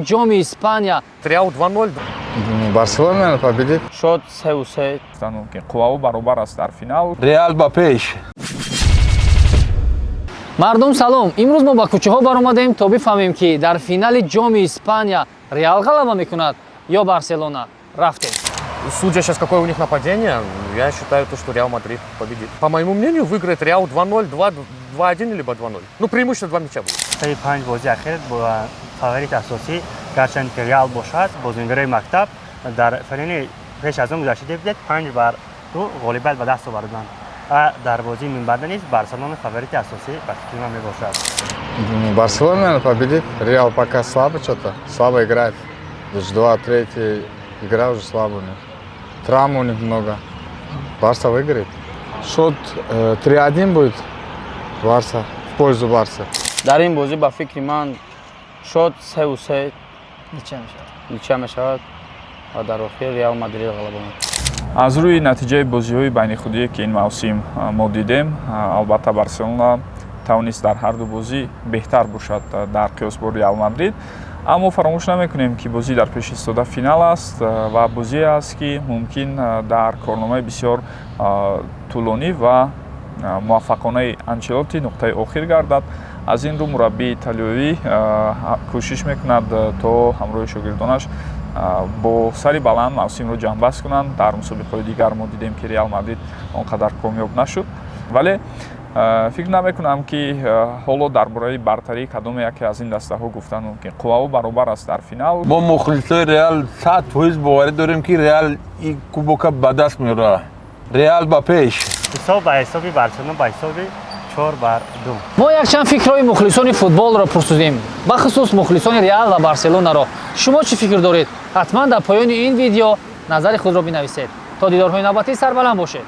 Ҷоми Испания. Реал 2-0. Барселона, наверное, победит. Шод 3-3. Гуфтан мумкин, қувваҳо баробар аст дар финал. Реал ба пеш. Мардум, салом! Имрӯз мо ба кӯчаҳо баромадем, то бифаҳмем, ки дар финали Ҷоми Испания Реал ғалаба мекунад ё Барселона. Рафтем. Судя сейчас, какое у них нападение, я считаю то, что Реал Мадрид победит. По моему мнению, выиграет Реал 2-0, 2, 2-1 либо 2-0. Ну, преимущество два мяча будет. Таи панҷ бозии ахир бо фаворити асосӣ гарчанд ки Реал бошад, бозингарои мактаб дар фарини пеш аз он гузашта дидед, 5-2 ғолибият ба даст оварданд ва дар бозии минбаъда низ Барселона фаворити асосӣ ба фикри ман мебошад. Барселона, наверное, победит. Реал пока слабо что-то. Слабо играет. Даже два, третья игра уже слабо у них. Травм у них много. Барса выиграет. Счет 3-1 будет. Барса. В пользу Барса. Дар ин бозӣ, ба фикри ман, шод 3-3. Ничья мешавад. Ничья мешавад ва дар охир Реал Мадрид ғалаба мекунад. Аз рӯи натиҷаи бозиҳои байнихудие, ки ин мавсим мо дидем, албатта, Барселона тавонист дар ҳар ду бозӣ беҳтар бошад дар қиёс бо Реал Мадрид, аммо фаромӯш намекунем, ки бозӣ дар пеш истода финал аст ва бозие аст, ки мумкин дар корномаи бисёр тӯлонӣ ва муваффақонаи Анчелотти нуқтаи охир гардад. Аз ин рӯ мураббии италиёвӣ кӯшиш мекунад, то ҳамроҳи шогирдонаш бо сари баланд мавсимро ҷамъбаст кунанд. Дар мусобиқаҳои дигар мо дидем, ки Реал Мадрид он қадар комёб нашуд, вале фикр намекунам, ки ҳоло дар бораи бартарии кадоме яке аз ин дастаҳо гуфтан мумкин. Қувваҳо баробар аст дар финал. Мо, мухлисои Реал, 100% боварӣ дорем, ки Реал ин кубока ба даст меорад. Реал ба пеш. Ҳисоб ба ҳисоби Барселона ба ҳисоби 4-2. Мо якчанд фикрҳои мухлисони футболро пурсудем, бахусус мухлисони Реал ва Барселонаро. Шумо чӣ фикр доред? Ҳатман дар поёни ин видео назари худро бинависед. То дидорҳои навбатӣ сарбаланд бошед.